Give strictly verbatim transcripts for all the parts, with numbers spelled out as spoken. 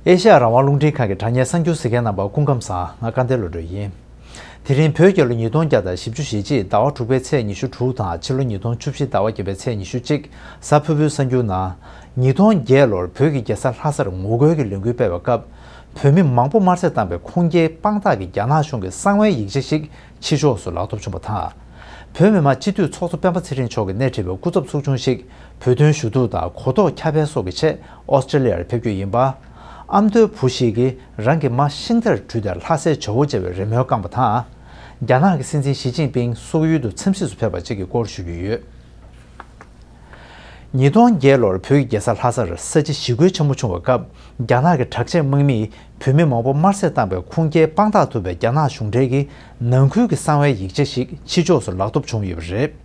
ཨེ་ཤ་ཡ་རང་དབང་རླུང་འཕྲིན་ཁང་གི་དྲ་བརྙན་གསར་འགྱུར་གཟིགས་མཁན་རྣམ་པ་སྐུ་ཁམས་བཟང་། ང་སྐལ་ལྡན་བློ་གྲོས་ཡིན། དེ་རིང་བོད་རྒྱལ་ལོ་ཉིས་སྟོང་བརྒྱ་དང་བཞི་བཅུ་ཞེ་གཅིག་ཟླ་བ་དྲུག་པའི་ཚེས་ཉི་ཤུ་དྲུག་དང་ཕྱི་ལོ་ཉིས་སྟོང་བཅུ་བཞི་ཟླ་བ་བརྒྱད་པའི་ཚེས་ཉི་ཤུ་གཅིག་གཟའ་ཕུར་བུའི་གསར་འགྱུར་ནང་། ཉིས་སྟོང་བརྒྱད་ལོར་བོད་ཀྱི་རྒྱལ་ས་ལྷ་སར་ངོ་རྒོལ་གྱི་ལས་འགུལ་སྤེལ་བའི་སྐབས། བོད་མི་མང་པོ་དམར་གསོད་བཏང་བའི་ཁུངས་སྐྱེལ་དཔང་རྟགས་ཀྱི་རྒྱ་ནག་གཞུང་གི་གསང་བའི་ཡིག་ཆ་ཞིག་ཕྱི་ཕྱོགས་སུ་ལག་ཐོབ་བྱུང་བ་དང་། བོད་མི་མང་སྤྱི་འཐུས་ཚོགས་གཙོ་སྤེན་པ་ཚེ་རིང་མཆོག་གིས་སྣེ་ཁྲིད་པའི་སྐུ་ཚབ་ཚོགས་ཆུང་ཞིག་བོད་དོན་ཞུ་གཏུག་དང་གོ་རྟོགས་ཁྱབ་སྤེལ་སོགས་ཀྱི་ཆེད་ཨོ་སི་ཀྲི་ལི་ཡར་ཕེབས་རྒྱུ་ཡིན་པ། ཨ་མདོའི་བུ་ཞིག་གིས་རང་གི་མ་ཤིང་རྟར་དྲུད་དེ་ལྷ་སའི་ཇོ་བོ་མཇལ་བའི་རེ་སྨོན་བསྐངས་པ་དང་། རྒྱ་ནག་གི་སྲིད་འཛིན་ཞི་ཅིན་ཕིང་སོག་ཡུལ་དུ་འཚམས་གཟིགས་སུ་ཕེབས་པ་བཅས་ཀྱི་སྐོར་ཞུ་རྒྱུ་ཡོད། ཉིས་སྟོང་བརྒྱད་ལོར་བོད་ཀྱི་རྒྱལ་ས་ལྷ་སར་ས་བྱི་ཞི་རྒོལ་ཆེན་པོ་བྱུང་བའི་སྐབས། རྒྱ་ནག་གི་དྲག་ཆས་དམག་མིས་བོད་མི་མང་པོ་དམར་གསོད་བཏང་བའི་ཁུངས་སྐྱེལ་དཔང་རྟགས་ཐུབ་པའི་རྒྱ་ནག་གཞུང་འབྲེལ་གྱི་ནང་ཁུལ་གྱི་གསང་བའི་ཡིག་ཆ་ཞིག་ཕྱི་ཕྱོགས་སུ་ལག་ཐོབ་བྱུང་ཡོད་པ་རེད།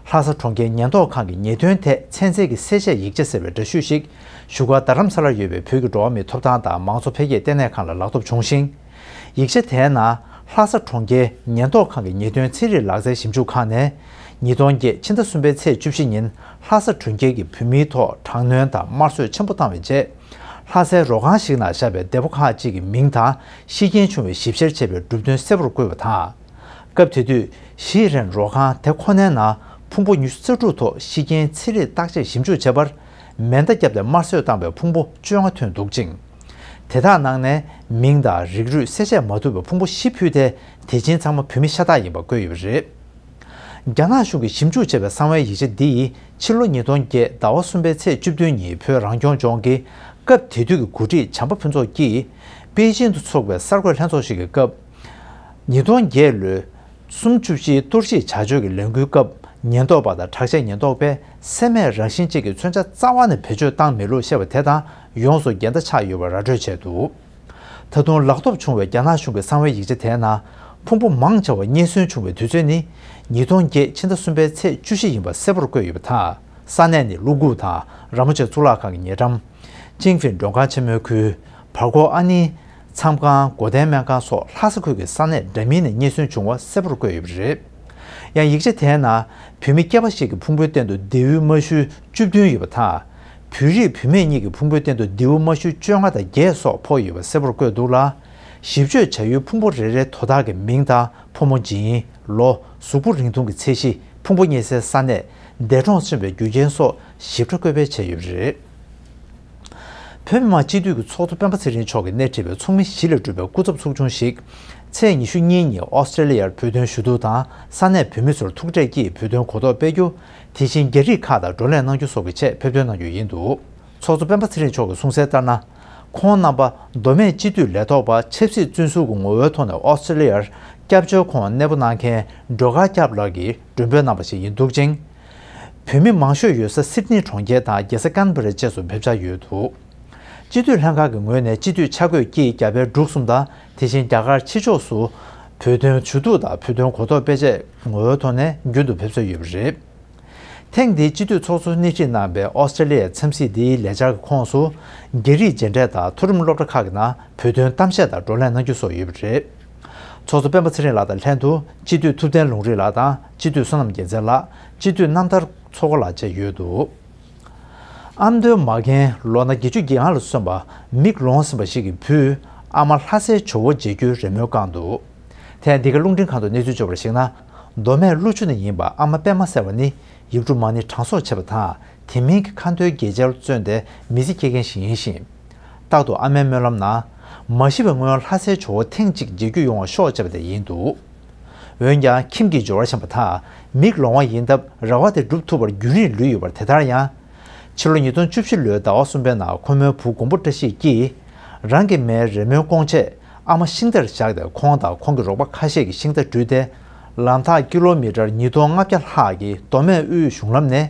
ལྷ་ས་གྲོང་ཁྱེར་ཉེན་རྟོག་ཁང་གི་ཉེས་དོན་ཐད་ཚན་རྩལ་གྱི་གསལ་བཤད་ཡིག་ཆ་ཟེར་བའི་འདྲ་བཤུས་ཤིག་བཞུགས་སྒར་རྡ་རམ་ས་ལར་ཡོད་པའི་བོད་ཀྱི་འགྲོ་བ་མིའི་ཐོབ་ཐང་དང་མང་གཙོ་འཕེལ་རྒྱས་ལྟེ་གནས་ཁང་ལ་ལག་ཐོབ་བྱུང་ཞིང་། ཡིག་ཆ་དེའི་ནང་། ལྷ་ས་གྲོང་ཁྱེར་ཉེན་རྟོག་ཁང་གི་ཉེས་དོན་ཚན་རིག་ལག་རྩལ་ཞིབ་འཇུག་ཁང་ནས། ཉིས་སྟོང་བརྒྱད་ཕྱི་ཟླ་གསུམ་པའི་ཚེས་བཅུ་བཞི་ཉིན་ལྷ་ས་གྲོང་ཁྱེར་གྱི་བོད་མིའི་ཐོག་དྲག་གནོན་དང་དམར་གསོད་ཆེན་པོ་བཏང་བའི་རྗེས། ལྷ་སའི་རོ་ཁང་ཞིག་ནང་བཞག་པའི་བདེ་པོ་ཁག་ཅིག་གི་མིང་དང་ཤི་རྐྱེན་བྱུང་བའི་ཞིབ་བཤེར་བྱས་པའི་གྲུབ་དོན་གསལ་པོར་བཀོད་པ་དང་། སྐབས་དེ་དུས་ཞི་རན་རོ་ཁང་དེ་ཁོ་ནའི་ནང་ཕུང་པོ་ཉི་ཤུ་རྩ་དྲུག་ཐོག་ཤི་རྐྱེན་ཚན་རིག་བརྟག་དཔྱད་ཞིབ་འཇུག་བྱས་པར། མེ་མདའ་བརྒྱབ་སྟེ་དམར་གསོད་བཏང་བའི་ཕུང་པོ་བཅོ་ལྔ་ཐོན་འདུག་ཅིང་། དེ་དག་ནང་ནས་མིང་དང་རིགས་རུས་གསལ་བཤད་མ་ཐུབ་པའི་ཕུང་པོ་བཞི་ཕུད་དེ། དེ་ཆེན་ཚང་མ་བོད་མི་ཤ་སྟག་ཡིན་པ་བཀོད་ཡོད་པ་རེད། རྒྱ་ནག་གཞུང་གིས་ཞིབ་འཇུག་བྱས་པའི་གསང་བའི་ཡིག་ཆ་འདིས་ཕྱི་ལོ་ཉིས་སྟོང་བརྒྱད་ཟླ་བ་གསུམ་པའི་ཚེས་བཅུ་བདུན་ཉིན་བོད་རང་སྐྱོང་ལྗོངས་ཀྱི་སྐབས་དེ་དུས་ཀྱི་འགོ་ཁྲིད་བྱམས་པ་ཕུན་ཚོགས་ཀྱིས་པེ་ཅིན་དུ་འཚོགས་པའི་གསར་འགོད་ལྷན་ཚོགས་ཤིག་གི་སྐབས། ཉིས་སྟོང་བརྒྱད་ལོའི་གསུམ་བཅུ་བཞིའི་གཏོར་བཤིག་བྱ་སྤྱོད་ཀྱི་ལས་འགུལ་སྐབས་ཉེན་རྟོག་པ་དང་དྲག་ཆས་ཉེན་རྟོག་པས་སེམས་ནད་རང་བཞིན་ཅན་གྱི་མཚོན་ཆ་རྩ་བ་ནས་བེད་སྤྱོད་བཏང་མེད་ལུགས་བཤད་པ་དེ་དང་ཡོངས་སུ་འགལ་ཟླ་ཆགས་ཡོད་པར་ར་སྤྲོད་བྱས་འདུག་ད་དུང་ལག་ཐོབ་བྱུང་བའི་རྒྱ་ནག་གཞུང་གི་གསང་བའི་ཡིག་ཆ་དེའི་ནང་ཕུང་པོ་མང་ཆེ་བ་རྙེད་སོན་བྱུང་བའི་དུས་ཚོད་ནི་ཉིས་སྟོང་བརྒྱད་ཕྱི་ཟླ་གསུམ་པའི་ཚེས་བཅུ་བཞི་ཡིན་པ་གསལ་པོར་བཀོད་ཡོད་པ་དང་། ས་གནས་ནི་ཀླུ་སྒུག་དང་ར་མོ་ཆེ་གཙུག་ལག་ཁང་གི་ཉེ་འགྲམ། ཅིང་ཧྥིན་མགྲོན་ཁང་ཆེན་མོའི་ཁུལ། བར་སྐོར་ཨ་ནི། མཚམས་ཁང་། སྒོ་བསྟེན་སྨན་ཁང་སོགས་ལྷ་ས་ཁུལ་གྱི་ས་གནས་འདྲ་མིན་ནས་རྙེད་སོན་བྱུང་བ་གསལ་པོར་བཀོད་ཡོད་པ་རེད། ཡང་ཡིག་ཆ་དེའི་ནང་བོད་མི་སྐྱེས་པ་ཞིག་གི་ཕུང་པོའི་སྟེང་དུ་རྡེའུའི་རྨ་ཤུལ་བཅུ་བདུན་ཡོད་པ་དང་། བོད་རིགས་བུད་མེད་གཉིས་ཀྱི་ཕུང་པོའི་སྟེང་དུ་རྡེའུ་རྨ་ཤུལ་བཅོ་ལྔ་དང་བརྒྱད་སོགས་ཕོག་ཡོད་པ་གསལ་པོར་བཀོད་འདུག་ལ། ཞིབ་དཔྱོད་བྱ་ཡུལ་ཕུང་པོ་རེ་རེའི་དོ་བདག་གི་མིང་དང་ཕོ་མོ་འཇིན། ལོ། གཟུགས་པོ་རིང་ཐུང་གི་ཚད་གཞི། ཕུང་པོ་རྙེད་སའི་ས་གནས། འདས་གྲོངས་ཕྱིན་པའི་རྒྱུ་རྐྱེན་སོགས་ཞིབ་ཕྲ་བཀོད་སྤེལ་བྱས་ཡོད་པ་རེད། བོད་མི་མང་སྤྱི་འཐུས་ཀྱི་ཚོགས་གཙོ་སྤེན་པ་ཚེ་རིང་མཆོག་གིས་སྣེ་ཁྲིད་པའི་ཚོགས་མི་བཞི་ལས་གྲུབ་པའི་སྐུ་ཚབ་ཚོགས་ཆུང་ཞིག་ཚེས་ཉི་ཤུ་གཉིས་ཉིན་ཨོ་སི་ཀྲེ་ལི་ཡར་བོད་དོན་ཞུ་གཏུག་དང་ས་གནས་བོད་མི་ཚོར་ཐུག་འཕྲད་ཀྱིས་བོད་དོན་གོ་རྟོགས་སྤེལ་རྒྱུ། དེ་བཞིན་རྒྱ་རིགས་ཁག་དང་བགྲོ་གླེང་གནང་རྒྱུ་སོགས་ཀྱི་ཆེད་ཕེབས་ཐོན་གནང་རྒྱུ་ཡིན་འདུག་ཚོགས་གཙོ་སྤེན་པ་ཚེ་རིང་མཆོག་གིས་གསུངས་གསལ་ལྟར་ན། ཁོང་རྣམ་པ་མདོ་སྨད་སྤྱི་འཐུས་ལས་ཐོག་པ་ཆབ་སྲིད་བཙོན་ཟུར་གྱི་ངོ་བོའི་ཐོག་ནས་ཨོ་སི་ཀྲེ་ལི་ཡར་སྐྱབས་བཅོལ་ཁོངས་གནས་སྤོ་གནང་མཁན་སྒྲོལ་དཀར་སྐྱབས་ལགས་ཀྱིས་མགྲོན་འབོད་གནང་བ་ཞིག་ཡིན་འདུག་ཅིང་། བོད་མི་མང་ཤོས་ཡོད་ས་སིད་ནི་གྲོང་ཁྱེར་དང་རྒྱལ་ས་ཀན་བྷ་ར་བཅས་སུ་ཕེབས་འཆར་ཡོད་འདུག་སྤྱི་འཐུས་ལྷན་ཁང་གི་ངོས་ནས་སྤྱི་འཐུས་ཆ་བགོས་ཀྱིས་རྒྱ་བལ་འབྲུག་གསུམ་དང་དེ་བཞིན་རྒྱ་གར་ཕྱི་ཕྱོགས་སུ་བོད་དོན་ཞུ་གཏུག་དང་བོད་དོན་གོ་རྟོགས་སྤེལ་ཆེད་ངོ་བོའི་ཐོག་ནས་རྒྱུན་དུ་ཕེབས་སྲོལ་ཡོད་པ་རེད། ཐེངས་འདིའི་སྤྱི་འཐུས་ཚོགས་གཙོ་སྣེ་ཁྲིད་གནང་བའི་ཨོ་སི་ཀྲེ་ལི་ཡའི་འཚམས་གཟིགས་འདིའི་ལས་འཆར་གྱི་ཁོངས་སུ། རྒྱ་རིགས་མཇལ་འཕྲད་དང་མཐོ་རིམ་སློབ་གྲྭ་ཁག་གི་ནང་བོད་དོན་གཏམ་བཤད་དང་བགྲོ་གླེང་གནང་རྒྱུ་སོགས་ཡོད་པ་རེད། ཚོགས་གཙོ་སྤེན་པ་ཚེ་རིང་ལགས་དང་ལྷན་དུ་སྤྱི་འཐུས་ཐུབ་བསྟན་ལུང་རིགས་ལགས་དང་སྤྱི་འཐུས་བསོད་ནམས་རྒྱལ་མཚན་ལགས། སྤྱི་འཐུས་སྣམ་ཐར་མཚོ་སྒོ་ལགས་བཅས་ཡོད་འདུག་ཨ་མདོའི་མ་རྒན་ལོ་ན་བརྒྱད་ཅུ་གྱ་ལྔ་ལ་སོན་པ་མིག་ལོང་ཟིན་པ་ཞིག་གི་བུས་ཨ་མ་ལྷ་སའི་ཇོ་བོ་མཇལ་རྒྱུའི་རེ་སྨོན་བསྐངས་འདུག་ཐེངས་འདི་གའི་རླུང་འཕྲིན་ཁང་དུ་གནས་ཚུལ་བཅོས་པར་གཞིགས་ན། མདོ་སྨད་ཀླུ་ཆུ་ནས་ཡིན་པ་ཨ་མ་པད་མ་ཟེར་བ་ནི་ཡིག་འབྲུ་མ་ཎི་གྲངས་གསོག་བྱེད་པ་དང་དེ་མིན་གྱི་ཁ་འདོན་དགེ་སྦྱོར་བརྩོན་ཏེ་མི་ཚེ་སྐྱེལ་མཁན་ཞིག་ཡིན་ཞིང་། རྟག་ཏུ་ཨ་མའི་སྨོན་ལམ་ནང་། མ་ཤི་བའི་སྔོན་ལྷ་སའི་ཇོ་བོ་ཐེངས་གཅིག་མཇལ་རྒྱུ་ཡོང་བ་ཤོག་ཅེས་པ་དེ་ཡིན་འདུག་འོན་ཀྱང་ཁྱིམ་གྱི་འབྱོར་བ་ཞན་པ་དང་མིག་ལོང་བ་ཡིན་སྟབས་རེ་བ་དེ་འགྲུབ་ཐུབ་པར་རྒྱུན་རིང་ལུས་ཡོད་པར་དེ་ལྟར་ཡང་། ཕྱི་ལོ་ཉིས་སྟོང་བཅུ་བཞི་ལོའི་ཟླ་བ་གསུམ་པའི་ནང་ཁོ་མོའི་བུ་མགོན་པོ་བཀྲ་ཤིས་ཀྱིས། རང་གི་མའི་རེ་སྨོན་སྐོང་ཆེད་ཨ་མ་ཤིང་རྟར་བཞག་སྟེ་ཁོང་དང་ཁོང་གི་རོགས་པ་ཁ་ཤས་ཀྱིས་ཤིང་རྟ་དྲུད་དེ། ལམ་ཐག་ཀི་ལོ་མི་ཊར་ཉིས་སྟོང་ལྔ་བརྒྱ་ལྷག་གི་མདོ་སྨད་དབུས་གཞུང་ལམ་ནས།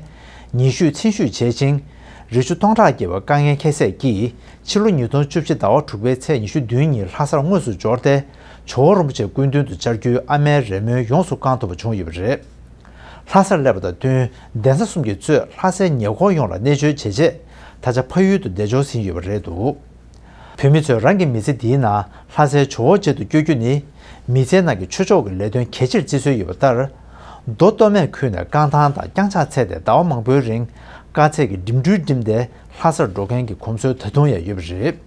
ཉེ་ཤོས་ཚུན་ཤོས་བྱེད་ཅིང་། རི་ཆུ་སྟོང་ཕྲག་བརྒལ་བའི་དཀའ་ངལ་ཁྱད་བསད་ཀྱིས། ཕྱི་ལོ་ཉིས་སྟོང་བཅུ་བཞི་ཟླ་བ་དྲུག་པའི་ཚེས་ཉི་ཤུ་བདུན་ཉིན་ལྷ་སར་དངོས་སུ་འབྱོར་ཏེ། ཇོ་བོ་རིན་པོ་ཆེ་སྐུ་མདུན་དུ་བཅར་རྒྱུའི་ཨ་མའི་རེ་སྨོན་ཡོངས་སུ་བསྐང་ཐུབ་པ་བྱུང་ཡོད་པ་རེད། ལྷ་སར་སླེབས་པ་དང་བསྟུན་གདན་ས་གསུམ་གྱི་གཙོས་ལྷ་སའི་ཉེ་འཁོར་ཡོངས་ལ་གནས་མཆོད་བྱེད་ཆེད་ད་ཆ་ཕ་ཡུལ་དུ་བདེ་འབྱོར་ཟིན་ཡོད་པ་རེད་འདུག་བོད་མི་ཚོས་རང་གི་མི་ཚེ་འདིའི་ནང་ལྷ་སའི་ཇོ་བོ་མཇལ་དུ་བསྐྱོད་རྒྱུ་ནི། མི་ཚེའི་ནང་གི་ཆོས་ཕྱོགས་ཀྱི་ལས་དོན་གལ་ཆེར་བརྩི་སྲོལ་ཡོད་པ་ལྟར། མདོ་སྟོད་སྨད་ཁུལ་ནས་རྐང་ཐང་དང་རྐྱང་ཕྱག་འཚལ་ཏེ་ཟླ་བ་མང་པོའི་རིང་དཀའ་ཚེགས་ཀྱི་འགྲིམ་འགྲུལ་འགྲིམས་ཏེ་ལྷ་སར་འགྲོ་མཁན་གྱི་གོམས་སྲོལ་ད་དུང་ཡང་ཡོད་པ་རེད།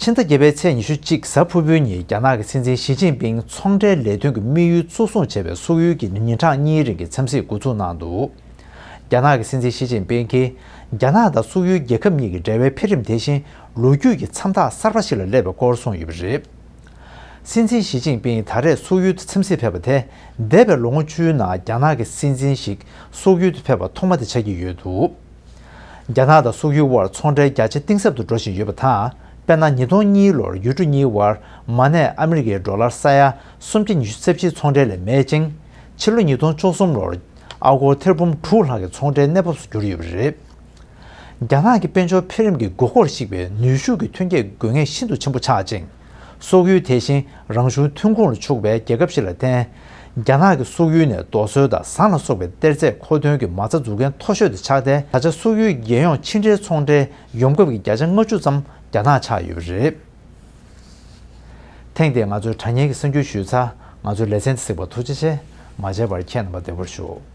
ཕྱི་ཟླ་བརྒྱད་པའི་ཚེས་ཉི་ཤུ་གཅིག་གཟའ་ཕུར་བུའི་ཉིན་རྒྱ་ནག་གི་སྲིད་འཛིན་ཞི་ཅིན་ཕིང་ཚོང་འབྲེལ་ལས་དོན་གྱི་དམིགས་ཡུལ་གཙོ་བཟུང་བྱས་པའི་སོག་ཡུལ་གྱི་ཉིན་གྲངས་གཉིས་རིང་གི་འཚམས་གཟིགས་འགོ་འཛུགས་གནང་འདུག་རྒྱ་ནག་གི་སྲིད་འཛིན་ཞི་ཅིན་ཕིང་གིས་རྒྱ་ནག་དང་སོག་ཡུལ་རྒྱལ་ཁབ་གཉིས་ཀྱི་འབྲེལ་བའི་འཕེལ་རིམ་དེ་བཞིན་ལོ་རྒྱུས་ཀྱི་མཚམས་རྟགས་གསར་པ་ཞིག་ལ་སླེབས་པའི་སྐོར་གསུངས་ཡོད་པ་རེད། སྲིད་འཛིན་ཞི་ཅིན་ཕིང་ད་རེས་སོག་ཡུལ་དུ་འཚམས་གཟིགས་ཕེབས་པ་དེ་འདས་པའི་ལོ་ངོ་བཅུའི་ནང་རྒྱ་ནག་གི་སྲིད་འཛིན་ཞིག་སོག་ཡུལ་དུ་ཕེབས་པ་ཐོག་མ་དེ་ཆགས་ཀྱི་ཡོད་འདུག་རྒྱ་ནག་དང་སོག་ཡུལ་དབར་ཚོང་འབྲེལ་རྒྱ་ཆེ་གཏིང་ཟབ་ཏུ་འགྲོ་བཞིན་ཡོད་པ་དང་། དཔེར་ན། ཉིས་སྟོང་གཉིས་ལོར་ཡུལ་གྲུ་གཉིས་དབར་མ་གནས་ཨ་མི་རི་ཀའི་ཌོ་ལར་ས་ཡ་སུམ་བརྒྱ་ཉི་ཤུ་རྩ་བཞི་ཚོང་འབྲེལ་ལས་མེད་ཅིང་། ཕྱི་ལོ་ཉིས་སྟོང་བཅུ་གསུམ་ལོར་ཨ་སྒོར་ཐེར་འབུམ་དྲུག་ལྷག་གི་ཚོང་འབྲེལ་གནས་བབ་སུ་གྱུར་ཡོད་པ་རེད། རྒྱ་ནག་གི་དཔལ་འབྱོར་འཕེལ་རིམ་གྱི་དགོས་མཁོར་གཞིགས་པའི་ནུས་ཤུགས་ཀྱི་ཐོན་སྐྱེད་དགོས་ངེས་ཤིན་ཏུ་ཆེན་པོ་ཆགས་ཅིང་། སོག་ཡུལ་དེ་བཞིན་རང་བྱུང་ཐོན་ཁུངས་ལ་ཕྱུག་པའི་རྒྱལ་ཁབ་ཞིག་ལ་བརྟེན། རྒྱ་ནག་གིས་སོག་ཡུལ་ནས་རྡོ་སོལ་དང་ཟངས་ལ་སོགས་པའི་གཏེར་རྫས་མཁོ་འདོན་གྱི་མ་རྩ་འཛུགས་མཁན་མཐོ་ཤོས་དེ་ཆགས་ཏེ། ད་ཆ་སོག་ཡུལ་རྒྱལ་ཡོངས་ཕྱི་འབྲེལ་ཚོང་འབྲེལ་ཡོང་འབབ་ཀྱི་བརྒྱ་ཆ་ལྔ་བཅུ་ཙམ་རྒྱ་ནག་ཆགས་ཡོད་པ་རེད། ཐེངས་འདིའི་ང་ཚོའི་དྲ་བརྙན་གྱི་གསར་འགྱུར་ཞུས་ཚར། ང་ཚོའི་ལེ་ཚན་འདི་གཟིགས་པར་ཐུགས་རྗེ་ཆེ། མ་མཇལ་བར་ཁྱེད་རྣམ་པ་བདེ་པོར་བཞུགས།